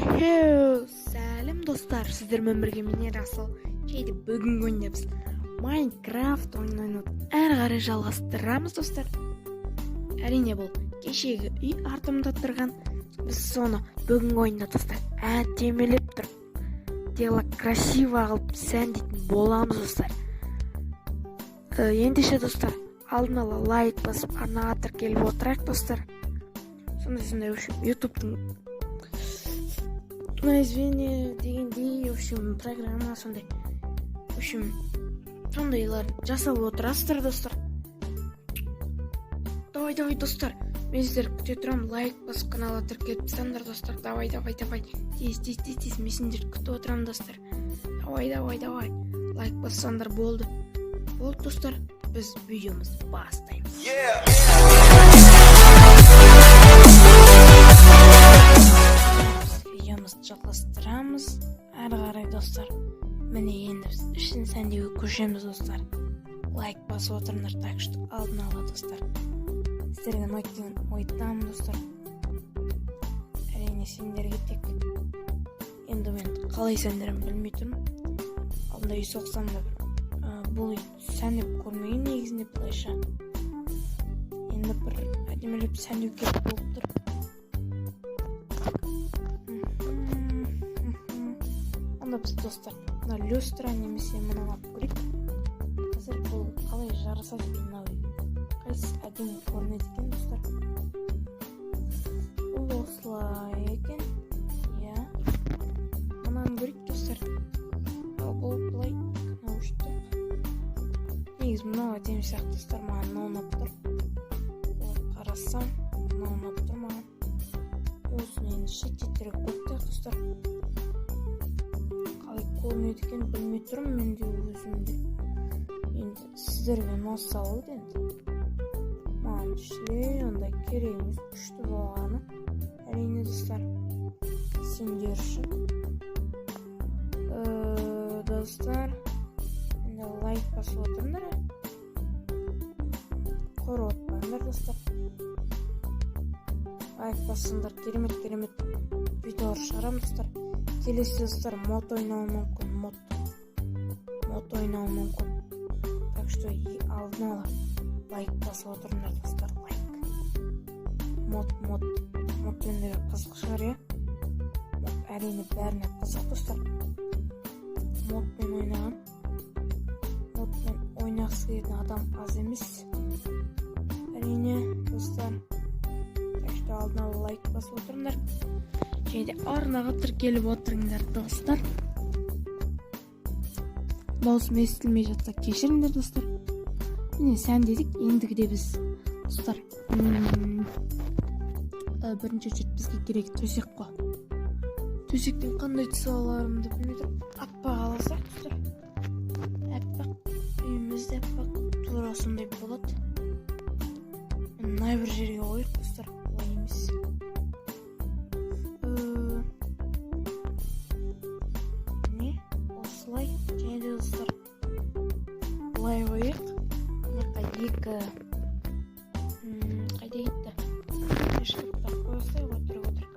Хеу, сәлем достар, сіздермен бірге мен Ерасыл. Және де бүгінгі ойында біз Майнкрафт ойынын ойнауды әрі қарай жалғастырамыз, достар. Әрине, бұл кешегі үй артымда тұрған. Біз соны бүгінгі ойында, достар, әдемілеп тұрып, дело красиво қылып сәндейтін боламыз, достар. Ендеше, достар, алдын ала лайк басып, арнаға тіркеліп отырайық, достар. Сондай, в общем, ютубтың название дегендей, в общем, программа сондай, в общем, сондайлар жасап отырасыздар, достар. Давай, давай, достар, мен сіздерді күте тұрамын. Лайк басып, каналға тіркеліп тастаңдар, достар. Давай, давай, давай, тез, тез, тез, тез, мен сендерді күтіп отырамын, достар. Давай, давай, давай, лайк бассаңдар болды, болды, достар, біз видеомызды бастаймыз. Біз видеомызды жалғастырамыз әрі қарай, достар. Міне, енді біз ішін сәндеуге көшеміз, достар. Лайк басып отырыңдар, так что алдын ала, достар, сіздерге ұнайды деген ойдамын, достар. Әрине, сендерге тек енді мен қалай сәндеремін, білмей тұрмын. Алдында үй соқсам да, бір бұл үй сәндеп көрмеген негізінде. Былайша енді бір әдемілеп сәндеу керек болып тұр. Онда біз, достар, мына люстра немесе мынаны алып көрейік. Қазір бұл қалай жарасады екен мынау үйге, қайсысы әдемі көрінеді екен, достар? Бұл осылай екен, иә. Мынаны көрейік, достар. Ал бұл былай, мынау өшіп, негізі мынау әдемі сияқты, достар. Маған мынау ұнап тұр. Былай қарасам, мынау ұнап тұр маған. Осыны енді шет шеттерге қойып тастайық, достар. Қалай көрінеді екен, білмей тұрмын мен де өзім де. Енді сіздерге ұнаса болды, енді маған шлей ондай керек емес, күшті болғаны, әрине, достар, сендер үшін. Достар, енді лайк басып отырыңдар, көріп отпаңдар, достар. Лайк бассаңдар, керемет, керемет видеолар шығарамын, достар. Келесі, достар, мод ойнауым мүмкін, мод ойнауым мүмкін. Так что алдын ала лайк басып отырыңдар, достар, лайк. Мод сендерге қызық шығар, иә? Мод, әрине, бәріне қызық, достар. Модпен ойнаған, модпен ойнағысы келетін адам аз емес, әрине, достар. Так что алдын ала лайк басып отырыңдар және де арнаға тіркеліп отырыңдар, достар. Дауысым естілмей жатса, кешіріңдер, достар. Міне, сәндедік. Ендігіде біз, достар, бірінші очередь бізге керек төсек қой. Төсектен қандай түс аларымды білмей тұрмын. Аппақ ала салайық, достар, аппақ. Үйіміз де аппақ, тура сондай болады. Мына бір жерге қояйық, достар, олай емес. Міне, осылай. Және де, достар, былай қояйық. Мына жаққа екі қайда кетті? Шкафтар қоя салайық. Өтірік, өтірік.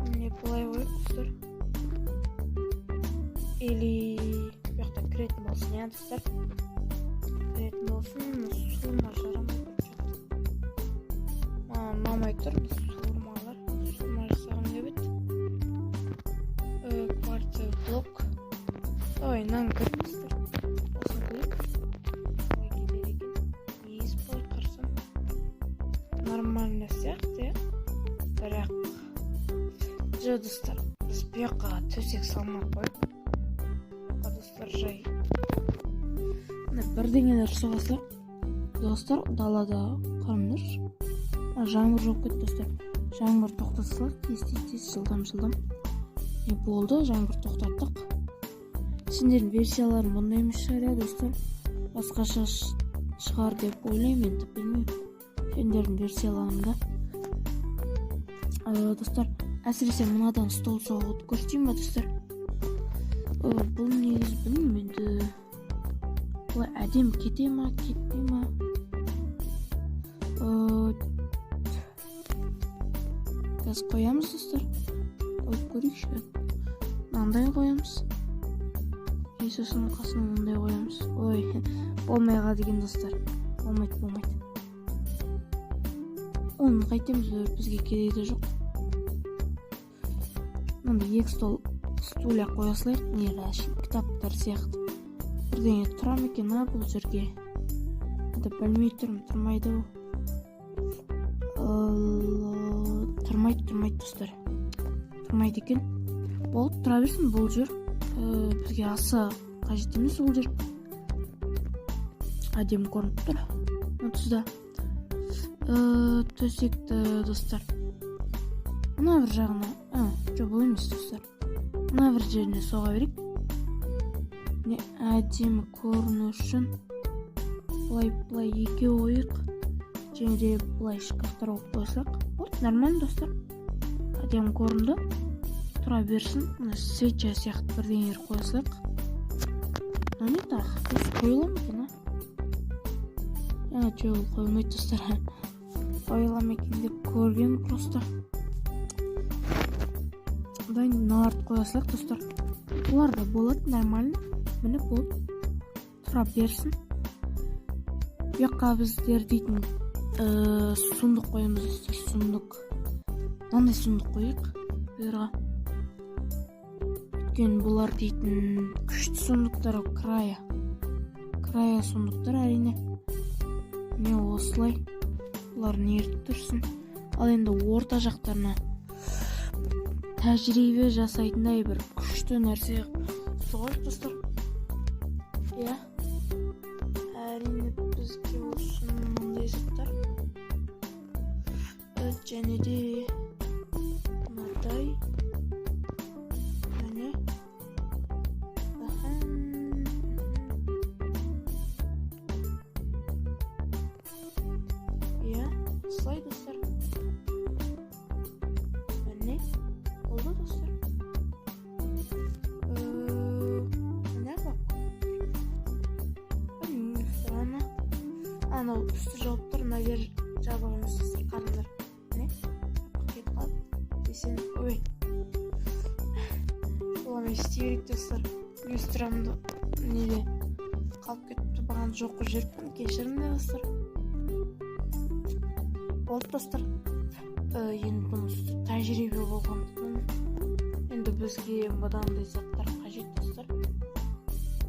Міне, былай қояйық, достар. Или бұл жақта кіретін болсын, иә, достар, кіретін болсын. Суырма жарамай тұр что-то, маған ұнамай тұр суырмалар. Суырма жасағым келіп еді. Кварцевый блок. Давай мынаны көрейік, достар, осыны көрейік, қалай кетеді екен. Негізі былай қарасам, нормально сияқты, иә. Бірақ жоқ, достар, біз бұл жаққа төсек салмай ақ қояйық. Бұл жаққа, достар, жай мына бірдеңелер соға салайық, достар. Далада қараңдаршы, жаңбыр жауып кетті, достар. Жаңбыр тоқтата салайық тез, тез, тез, жылдам, жылдам. Не болды, жаңбыр тоқтаттық. Сендердің версияларың бұндай емес шығар, иә, достар? Басқаша шығар деп ойлаймын. Енді білмеймін сендердің версияларыңда. Достар, әсіресе мынадан стол соғуды көрсетейін ба, достар? Бұл негізі, білмеймін енді, былай әдемі кете ма, кетпей ма? Қазір қоямыз, достар. Қойып көрейікші. Мынандай қоямыз. И сосын қасына мындай қоямыз. Ой, болмай қалды екен, достар. Болмайды, болмайды. Оны қайтеміз, бізге керегі де жоқ. Мынандай екі стол, стулья қоя салайық. Не, кітаптар сияқты бірдеңе тұра ма екен, а, бұл жерге? Енді білмей тұрмын, тұрмайды ау. Тұрмайды, тұрмайды, достар, тұрмайды екен. Болды, тұра берсін бұл жер. Бізге аса қажет емес ол жер. Әдемі көрініп тұр онсыз да. Төсекті, достар, мына бір жағына, а, жоқ, бұл емес, достар, мына бір жеріне соға берейік. Не, әдемі көріну үшін былай, былай екеу қояйық және де былай шкафтар қойып қойсақ болды. Нормально, достар, әдемі көрінді, тұра берсін. Мына свеча сияқты бірдеңелер қоя салайық. Мынау не тағы? Осы қойыла ма екен, а? Жоқ, ол қойылмайды, достар. Қойыла ма екен деп көргенмін просто. Одан мыналарды қоя салайық, достар. Бұлар да болады, нормально. Міне, болды, тұра берсін. Бұл жаққа біздер дейтін сундук қоямыз, достар. Сундук, мынандай сундук қояйық бұларға, өйткені бұлар дейтін күшті сундуктар, края края сундуктар, әрине. Міне, осылай бұлар нертіп тұрсын. Ал енді орта жақтарына тәжірибе жасайтындай бір күшті нәрсе соғайық, достар. Иә, әрине, бізге осы мынандай заттар және де мынадай және иә, осылай, достар. Міне, болды, достар. Міне, бақ, білмеймін, достар, ана анау үсті жауып тұр, мына жер жабық емес, достар, қараңдар. Міне, кетіп қалды десең. Ой, олармен істей берейік, достар. Люстрамды неде қалып кетіпті, бағана жоқ қылып жіберіппін, кешіріңдер, достар. Болды, достар. Енді бұның үсті тәжірибе болғандықтан, енді бізге мынандай заттар қажет, достар.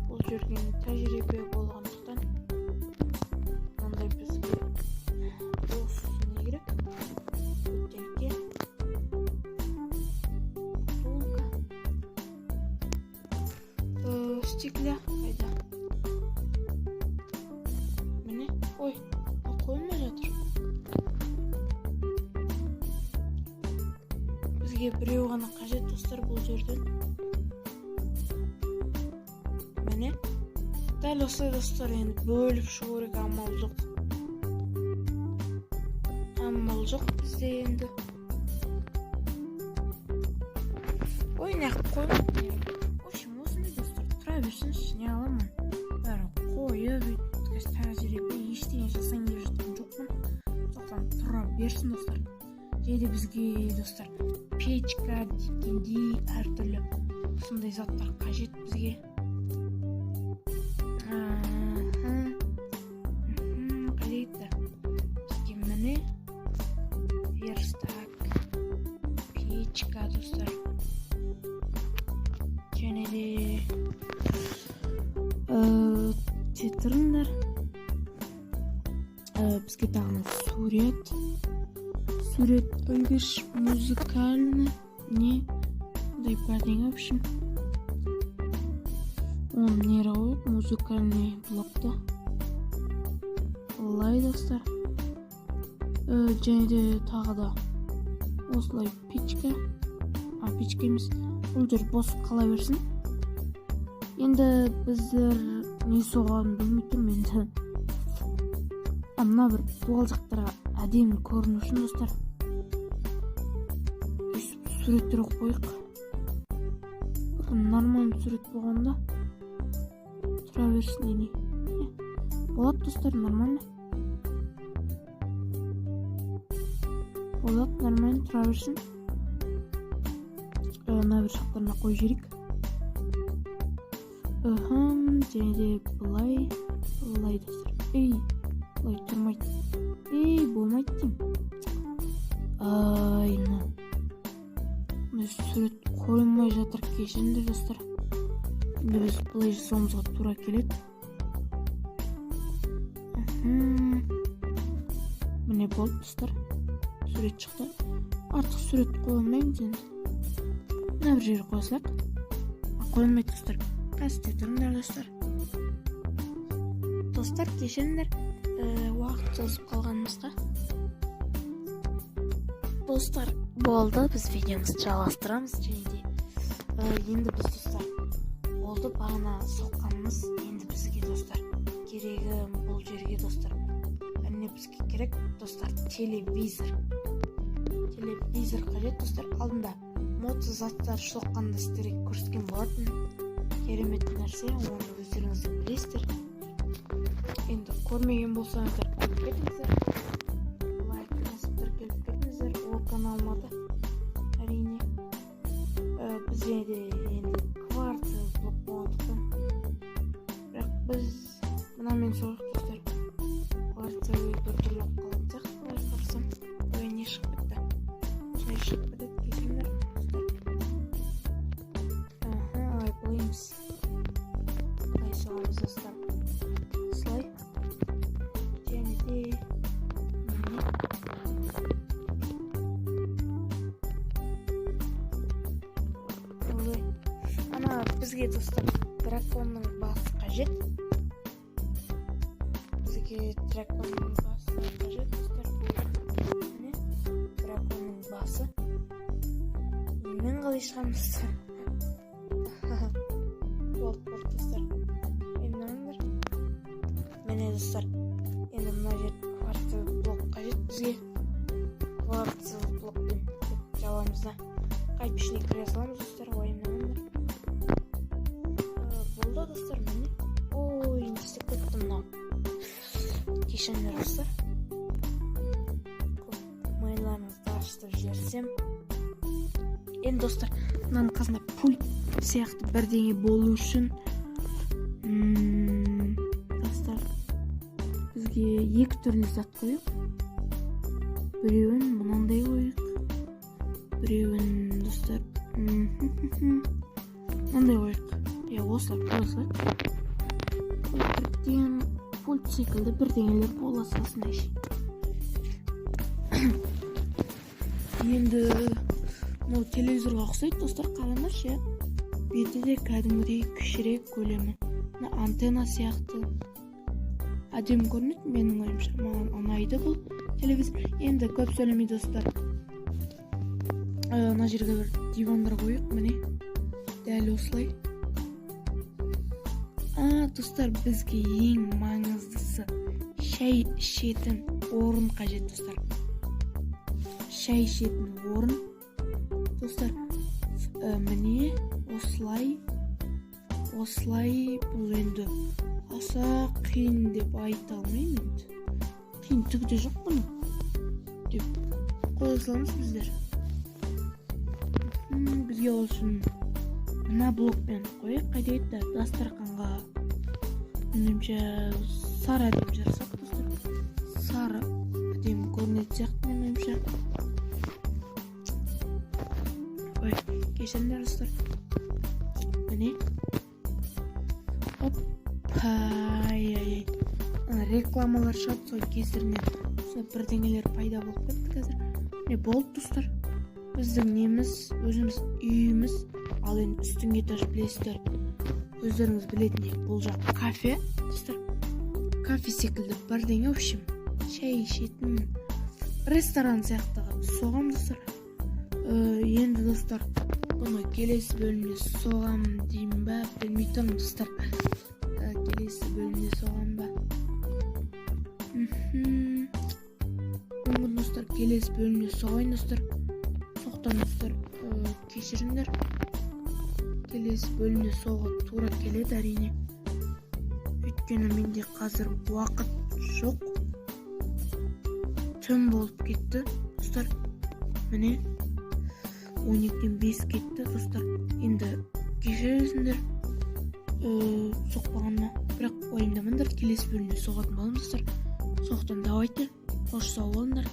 Бұл жерге тәжірибе болғандықтан, мынандай бізге осы не керек? Бөтелке, бутылка, стекля қайда? Міне. Ой, мынау қойылмай жатыр. Бізге біреу ғана қажет, достар, бұл жерден. Міне, дәл осылай, достар. Енді бөліп шығу керек, амал жоқ, амал жоқ бізде енді. Ой, неғып қоймады? В общем, осындай, достар, тұра берсінші, не аламын, бәрі қойып өйтіп. Қазір тәжірибе ештеңе жасайын деп жатқан жоқпын, сондықтан тұра берсін, достар. Және де бізге, достар, печка дегендей әртүрлі осындай заттар қажет бізге. Аха. Қайда кетті бізге? Міне, верстак, печка, достар, және де тұрыңдар. Бізге тағы мына сурет қойғыш, музыкальный не мындай бірдеңе. В общем, оны нере қояйық, музыкальный блокты былай, достар. Және де тағы да осылай печка, а, печка емес, бұл жер бос қала берсін. Енді біздер не соғанын білмей тұрмын енді. А, мына бір дуал жақтарға әдемі көріну үшін, достар, өйстіп суреттер қойып қояйық. Бір нормальный сурет болғанда тұра берсін. Ене, болады, достар, нормально. Болады, нормально тұра берсін. Мына бір жақтарына қойып жіберейік. Және де былай, былай, достар. Ей, былай тұрмайды. Ей, болмайды деймін. Ай, мынау. Мына сурет қойылмай жатыр, кешіріңдер, достар. Енді біз былай жасауымызға тура келеді. Міне, болды, достар. Сурет шықты. Артық сурет қоя алмаймыз енді. Мына бір жерге қоя салайық. Қойылмайды, достар. Қазір тұрыңдар, достар. Достар, кешіріңдер, уақыт созып қалғанымызға. Достар, болды, біз видеомызды жалғастырамыз. Және де енді біз, достар, болды бағана соққанымыз. Енді бізге, достар, керегі бұл жерге, достар, әрине, бізге керек, достар, телевизор. Телевизор қажет, достар. Алдында моци заттар соққанда сіздерге көрсеткен болатын. Керемет нәрсе, оны өздеріңіз де білесіздер. Енді көрмеген болсаңыздар, көріп кетіңіздер, лайк басып, тіркеліп кетіңіздер ол каналыма да, әрине. Біз және де енді кварцевый блок болғандықтан, бірақ біз мынамен соғайық, достар. Кварцевый біртүрлі болып қалатын сияқты, былай қарасам. Ой, не шығып кетті? Осындай шығып кетеді, кешіріңдер, достар. Аха, ай, былай емес, былай соғамыз, достар, осылай. Және де міне. Ой, ана бізге, достар, драконның басы қажет. Бізге драконның басы қажет, достар. Міне, драконның басы. Мен қалай шығамыз? Болды, болды, достар, уайымдамаңдар. Міне, достар, енді мына жерде кварцевый блок қажет бізге. Кварцевый блокпен жабамыз да, қайтып ішіне кіре саламыз, достар, уайымдамаңдар. Болды, достар, міне. Ой, не істеп кетті мынау? Кешіріңдер, достар, көп майларыңызды ашытып жіберсем. Енді, достар, мынаның қасында пульт сияқты бірдеңе болу үшін, достар, бізге екі түрлі зат қояйық. Біреуін мынандай қояйық, біреуін, достар, мынандай қояйық. Иә, осылай қоя салайық. Бұл бірден пульт секілді бірдеңелер бола салсын әшейін. Енді мынау телевизорға ұқсайды, достар, қараңдаршы, иә, беті де кәдімгідей кішірек, көлемі мына антенна сияқты әдемі көрінеді. Менің ойымша, маған ұнайды бұл телевизор. Енді көп сөйлемей, достар, мына жерге бір дивандар қояйық, міне, дәл осылай. А, достар, бізге ең маңыздысы шай ішетін орын қажет, достар. Шай ішетін орын, достар. Міне, осылай, осылай. Бұл енді аса қиын деп айта алмаймын, енді қиын түгі де жоқ бұның деп қоя саламыз біздер. Бізге ол үшін мына блокпен қояйық. Қайда кетті? Дастарханға, меніңше, сары әдемі жарасады, достар. Сары әдемі көрінетін сияқты, менің ойымша. Ой, кешіріңдер, достар. Міне, оп, ай, ай, ай, ана рекламалар шығады, сол кесірінен осындай бірдеңелер пайда болып кетті қазір. Міне, болды, достар, біздің неміз, өзіміз үйіміз. Ал енді үстіңгі этаж, білесіздер, өздеріңіз білетіндей, бұл жақ кафе, достар, кафе секілді бірдеңе, в общем, шай ішетін ресторан сияқты қылып соғамын, достар. Енді, достар, бұны келесі бөлімде соғамын деймін ба, білмей тұрмын, достар. Келесі бөлімде соғамын ба? Мүмкін, достар, келесі бөлімде соғайын, достар. Соқтан, достар, кешіріңдер, келесі бөлімде соғуға тура келеді, әрине, өйткені менде қазір уақыт жоқ, түн болып кетті, достар. Міне, 12-ден 5 кетті, достар. Енді кешіресіңдер соқпағаныма, бірақ уайымдамаңдар, келесі бөлімде соғатын боламыз, достар. Сондықтан давайте, қош, сау болыңдар.